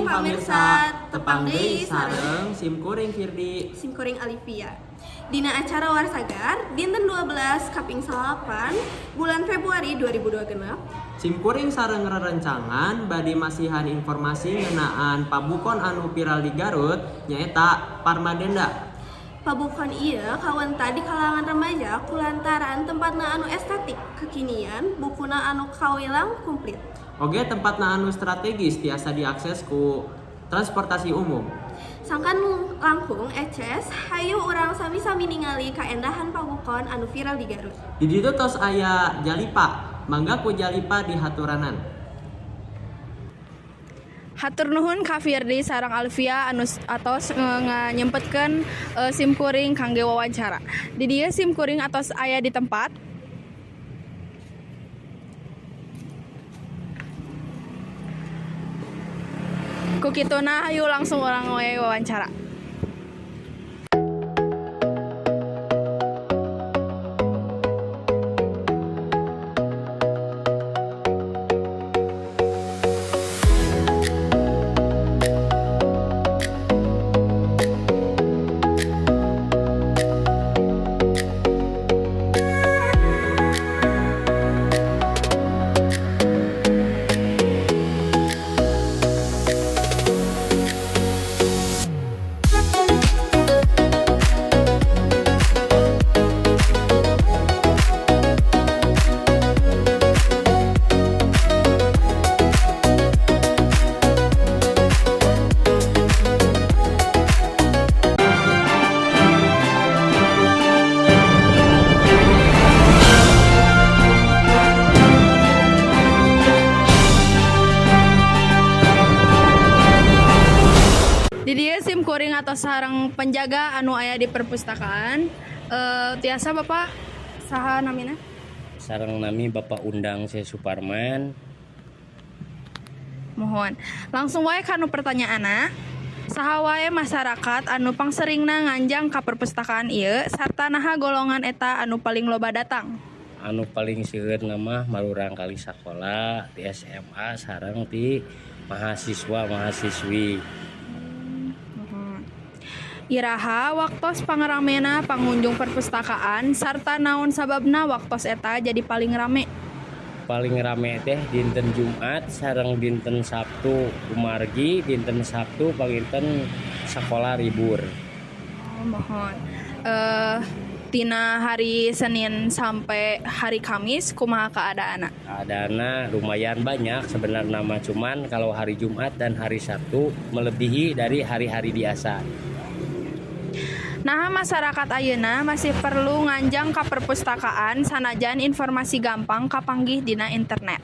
Wilujeng pamirsa, tepang deui sareng sim kuring Firdi. Sim kuring Alivia. Dina acara Warsagar dinten 12 kaping 8 bulan Februari 2026. Sim kuring sareng rerencangan bade masihan informasi ngeunaan pabukon anu viral di Garut, nyaeta Parmadenda. Pabukon ieu kawentar di kalangan remaja kulantaran tempatna anu estetik, kekinian, bukuna anu kawilang komplit. Oge tempatna anu strategis, tiasa diakses ku transportasi umum. Sangkan langkung eces, hayu urang sami-sami ningali kaendahan pabukon anu viral di Garut. Di ditu tos aya Jalipa, mangga ku Jalipa dihaturanan. Hatur nuhun ka Firdi sareng Alvia anu atos nganyempetkeun sim kuring kangge wawancara. Di dieu sim kuring atos aya di tempat. Ku kituna hayu langsung urang we wawancara. Di dieu sim kuring atos sareng penjaga anu aya di perpustakaan. Tiasa Bapak, saha namina? Sareng nami Bapak Undang C. Suparman. Mohon. Langsung wae kanu pertanyaanna. Saha wae masyarakat anu pangseringna nganjang ka perpustakaan ieu sarta naha golongan eta anu paling loba datang? Anu paling seueur mah murangkalih sakola di SMA sareng ti mahasiswa mahasiswi. Mohon. Iraha waktos pangramena pangunjung perpustakaan sarta naon sababna waktos eta jadi paling rame? Paling rame teh dinten Jumat sareng dinten Sabtu, kumargi dinten Sabtu panginten sekolah libur. Oh, mohon. Tina hari Senin sampai hari Kamis kumaha keadaanna? Keadaanna lumayan banyak sebenarnya mah, cuman kalau hari Jumat dan hari Sabtu melebihi dari hari-hari biasa. Nah, masyarakat ayeuna masih perlu nganjang ka perpustakaan sanajan informasi gampang kapanggih dina internet?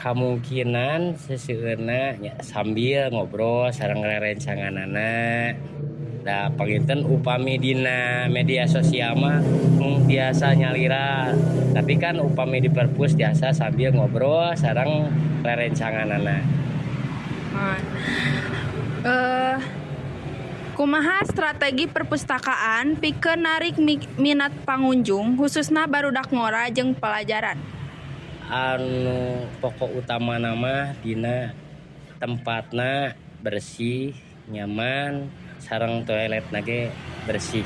Kemungkinan seseueurna nya sambil ngobrol sareng rerencanganana. Da panginten upami dina media sosial mah biasa nyalira, tapi kan upami di perpus biasa sambil ngobrol sareng rerencanganana. Kumaha strategi perpustakaan pikeun narik minat pangunjung, khususna barudak ngora jeung pelajaran? Anu pokok utama nama dina tempatna bersih, nyaman, sareng toilet ge bersih.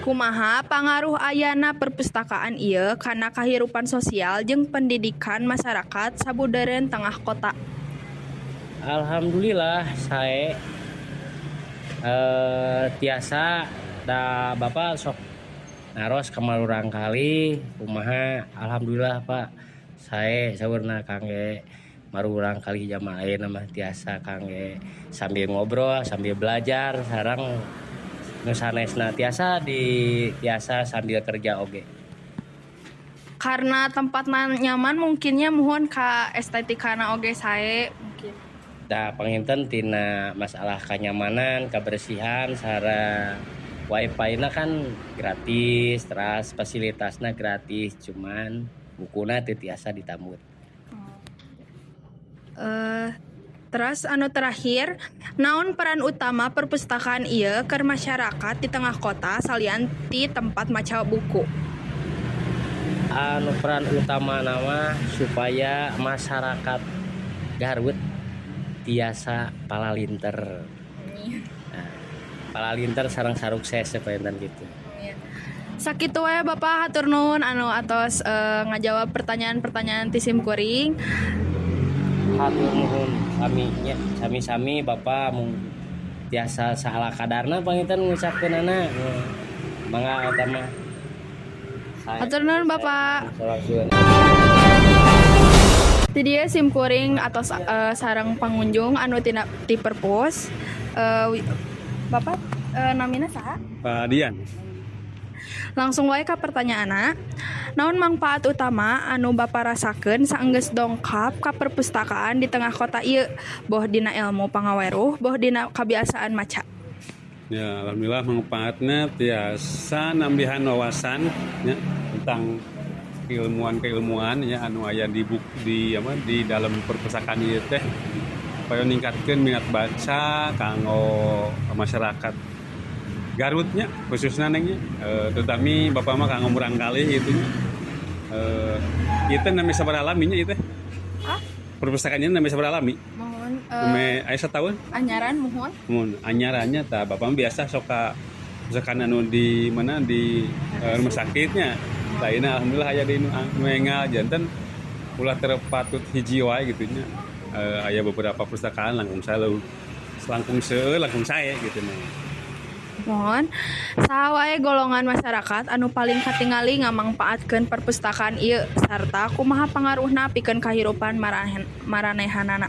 Kumaha pangaruh ayana perpustakaan ieu kana kahirupan sosial jeung pendidikan masyarakat sabudeureun tengah kota? Alhamdulillah saya tiasa, da Bapak sok naros ka murangkalih kumaha. Alhamdulillah, Pak, saya saurna kangge murangkalih jamaah ayeuna mah tiasa kangge sambil ngobrol, sambil belajar, sareng nu sanesna tiasa di tiasa sambil kerja oge. Karena tempatna nyaman mungkinnya, muhun ka estetikana oge sae mungkin. Da panginten tina masalah kenyamanan, kebersihan, sareng wifi na kan gratis, terus fasilitasnya gratis, cuman bukuna teu tiasa ditambut. Terus anu terakhir, naon peran utama perpustakaan ieu keur masyarakat di tengah kota salian ti tempat maca buku? Anu peran utama nama supaya masyarakat Garut Tiasa palalinter. Nah, palalinter sareng sarukses sapanginten gitu. Sakitu wae, Bapak, hatur nuhun anu atos ngajawab pertanyaan-pertanyaan ti sim kuring. Hatur nuhun sami nya, sami-sami Bapak, mung tiasa saala kadarna panginten ngucapkeunana. Mangga eta mah. Hatur nuhun, Bapak. Salam. Di dieu sim kuring atos sareng pengunjung anu tina ti perpus. Bapak namina saha? Pak Dian. Langsung wae ka pertanyaanna. Naon mangpaat utama anu Bapak rasakeun saenggeus dongkap ka perpustakaan di tengah kota ieu? Boh dina ilmu pangaweruh, boh dina kebiasaan maca. Ya, alhamdulillah manfaatnya tiasa nambihan wawasan ya, tentang keilmuan-keilmuan ya anu aya di buk di apa di dalam perpustakaan ieu teh supaya ningkatkeun minat baca kanggo masyarakat Garutnya khususnya, Neng, nya. Tetapi Bapak mah kanggo murangkalih gitu nya. Ieu teh nami sabaraha lami nya ieu teh? Hah? Perpustakaannya nami sabaraha lami? Mohon. Nami aya satahun? Anyaran, muhun. Mun anyarannya tah Bapak mah biasa sok ka perpustakaan anu di mana di rumah sakitnya. Lainnya alhamdulillah aya di nu enggal, janten ulah terpatut hiji wae gitu nya. Aya beberapa perpustakaan langkung saya langkung seueur langkung sae gitu nya. Mohon, saha wae golongan masyarakat anu paling katingali ngamangpaatkeun perpustakaan ieu sarta kumaha pangaruhna pikeun kahirupan maranehanana?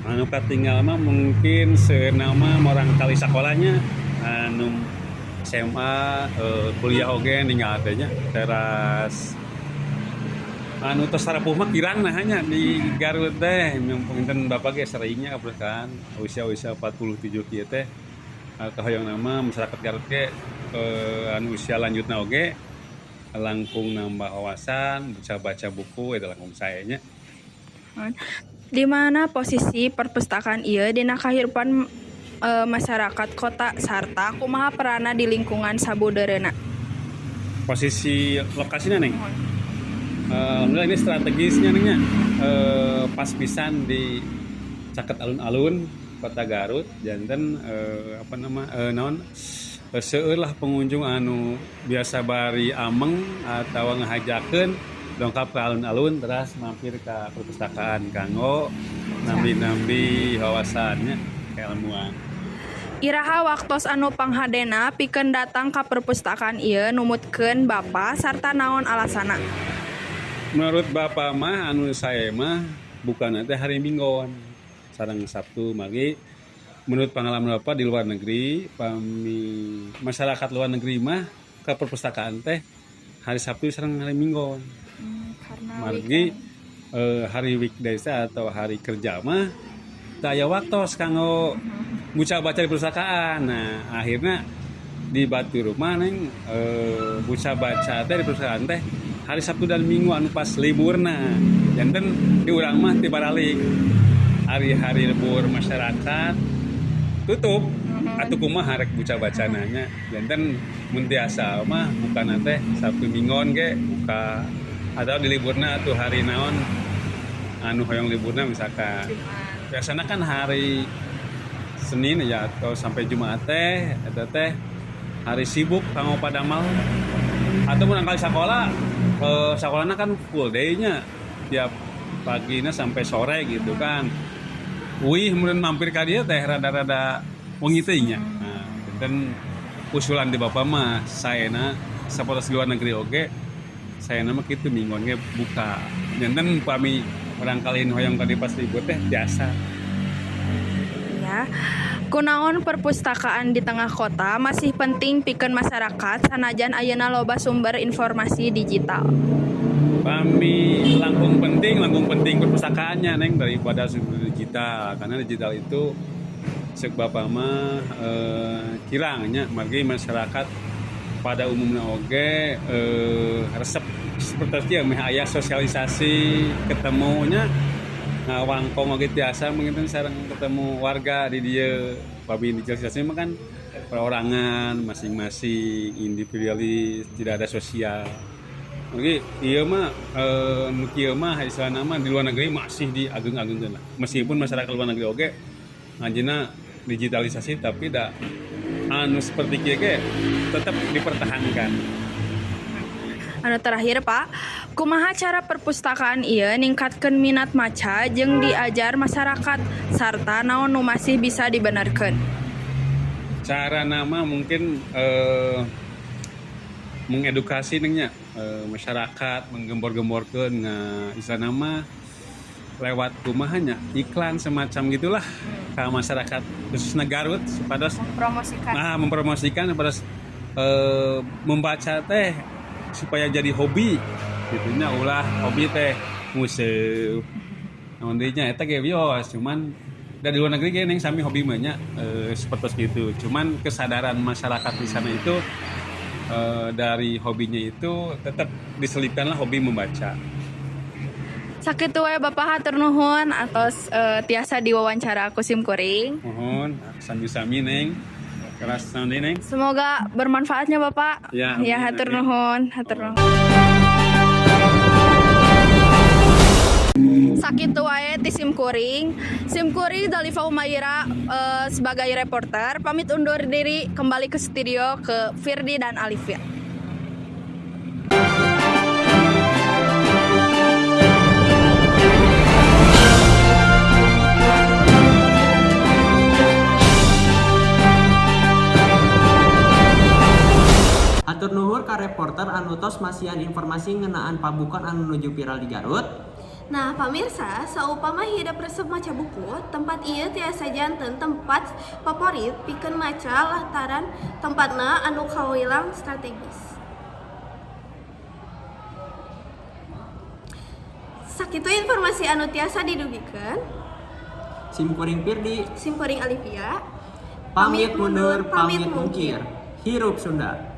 Anu katinggal mah mungkin seueurna mah murangkalih sakolanya anu SMA, kuliah oge ninggal teh nya, teras anu tos tarapuh mah kirang nah nya di Garut teh. Punten Bapak ge seringnya ka perpustakaan usia-usia 47 kieu teh, kahoyong nama masyarakat Garut ge anu usia lanjutna oge langkung nambah wawasan, baca-baca buku eta langkung sae nya. Di mana posisi perpustakaan ieu dina kahirupan masyarakat kota sarta kumaha peranna di lingkungan sabudeureunna? Posisi lokasinya, Neng? Alhamdulillah ini strategisnya, Neng, nya. Pas pisan di caket alun-alun Kota Garut, janten apa nama naon seueur lah pengunjung anu biasa bari ameng atau ngahajakeun dongkap ke alun-alun terus mampir ke perpustakaan kanggo nambi-nambi wawasannya, keilmuan. Iraha waktos anu panghadena pikeun datang ka perpustakaan ieu numutkeun Bapa sarta naon alasana? Menurut Bapak mah anu saya mah bukan nanti hari Minggon sareng Sabtu, mari menurut pengalaman Bapak di luar negeri, pami masyarakat luar negeri mah ke perpustakaan teh hari Sabtu sareng hari Minggon. Karena margi hari weekdays atau hari kerja mah teu aya waktos kanggo baca-baca di perpustakaan. Nah, akhirnya di batur mah, Neng, baca-baca teh di perpustakaan teh hari Sabtu dan Minggu anu pas liburna. Janten di urang mah tibaralik hari-hari libur masyarakat tutup atau kumaha rek baca nanya. Janten mun tiasa mah buka teh Sabtu Minggon ge buka atau di liburna atau hari naon anu hoyong liburna, misalkan biasanya kan hari Senin ya atau sampai Jumat teh eta teh hari sibuk kanggo padamal atau murangkalih sekolah, sekolahnya kan full day-nya tiap paginya sampai sore gitu kan. Wih, kemudian mampir ka dieu teh rada-rada wengi teh nya. Nah, dan usulan di Bapak mah saena sapertos di luar negeri oge saena mah kitu, minggon ge buka, janten pami murangkalih hoyong ka dieu pas libur teh biasa. Ya. Kunaon perpustakaan di tengah kota masih penting pikeun masyarakat sanajan ayeuna loba sumber informasi digital? Pami langkung penting perpustakaannya, Neng, daripada sumber digital, karena digital itu cek Bapak mah kirangnya, margi masyarakat pada umumnya oge resep seperti ya meh aya sosialisasi ketemunya ngawangkong oge tiasa mungkin sareng ketemu warga di dieu. Pami digitalisasi mah kan perorangan masing-masing, individualis, tidak ada sosial. Oke, ieu mah nu kieu mah istilahna mah di luar negeri masih diagung-agungkeun lah. Meskipun masyarakat luar negeri oge Anjeunna digitalisasi, tapi da anu seperti kieu ge tetap dipertahankan. Anu terakhir, Pak, kumaha cara perpustakaan ieu ningkatkeun minat maca jeung diajar masyarakat sarta naon nu masih bisa dibenerkeun? Carana mah mungkin mengedukasi, Neng, nya, masyarakat, menggembor-gemborkeun nga istilahna mah lewat kumaha nya, iklan semacam gitulah ke masyarakat, khususnya Garut, supados Mempromosikan. Nah, mempromosikan supados membaca teh supaya jadi hobi gitu nya, ulah hobi teh nguseup naon deui nya, eta ge wios. Cuman dari luar negeri ge, Neng, sami hobi mah nya, seperti gitu. Cuman kesadaran masyarakat di sana itu dari hobinya itu tetap diselipkanlah hobi membaca. Sakitu wae, Bapak, hatur nuhun atos tiasa diwawancara ku sim kuring. Mohon, sami-sami, Neng. Keras naon deui, Neng? Semoga bermanfaatnya, Bapak. Ya, Ya, amin, hatur amin. nuhun, hatur nuhun. Sakitu wae ti sim kuring. Sim kuring Dalifa Umaira sebagai reporter pamit undur diri, kembali ke studio ke Firdi dan Alifia. Hatur nuhun ka reporter anu tos masihan informasi ngeunaan pabukon anu nuju viral di Garut. Nah, pamirsa, saupama hidep resep maca buku, tempat ieu tiasa janten tempat favorit pikeun maca lantaran tempatna anu kawilang strategis. Sakitu informasi anu tiasa didugikeun. Sim kuring Firdi, Sim kuring Alivia, pamit mundur, pamit mungkir. Hirup Sunda.